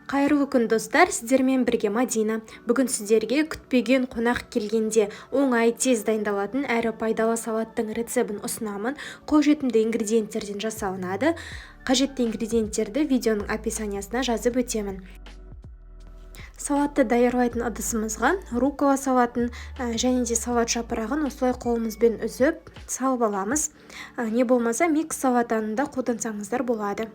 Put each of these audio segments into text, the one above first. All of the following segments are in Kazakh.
Қайырлы күн, достар! Сіздермен бірге Мадина. Бүгін сіздерге күтпеген қонақ келгенде оңай, тез дайындалатын әрі пайдалы салаттың рецебін ұсынамын. Қолжетімді ингредиенттерден жасалынады. Қажетті ингредиенттерді видеоның описаниясына жазып өтемін. Салатты даярлайтын ыдысымызға рукола салатын және де салат жапырағын осылай қолымызбен үзіп салып аламыз. Не болмаса микс салатаны да қолдансаңыздар болады.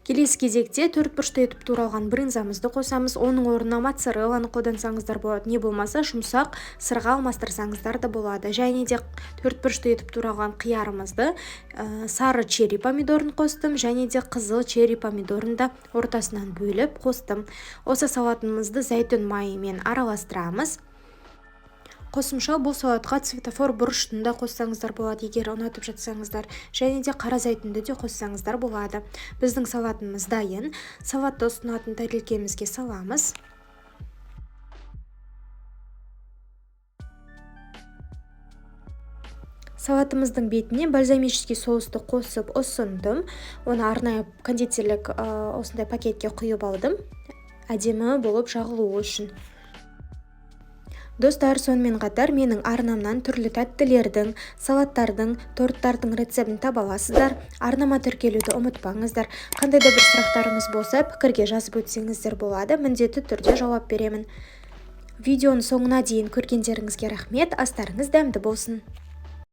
Келесі кезекте төрт бұрышты етіп туралған брынзамызды қосамыз. Оның орнына моцарелланы қолдансаңыздар болады, не болмаса жұмсақ сырға алмастырсаңыздар да болады. Және де төрт бұрышты етіп туралған қиярымызды, сары черри помидорын қостым, және де қызыл черри помидорын да ортасынан бөліп қостым. Осы салатымызды зәйтүн майымен араластырамыз. Қосымша бұл салатқа цветофор бұрышын да қоссаңыздар болады, егер ұнатып жатсаңыздар, және де қара зәйтүнді де қоссаңыздар болады. Біздің салатымыз дайын. Салатты ұсынатын тәрелкемізге саламыз. Салатымыздың бетіне бальзамический соусты қосып ұсындым. Оны арнайы кондитерлік осындай пакетке құйып алдым, әдемі болып жағылуы үшін. Достар, сонымен қатар менің арнамнан түрлі тәттілердің, салаттардың, торттардың рецебін таба аласыздар. Арнама тіркелуді ұмытпаңыздар. Қандай да бір сұрақтарыңыз болса, пікірге жазып өтсеңіздер болады, міндетті түрде жауап беремін. Видеоның соңына дейін көргендеріңізге рахмет, астарыңыз дәмді болсын.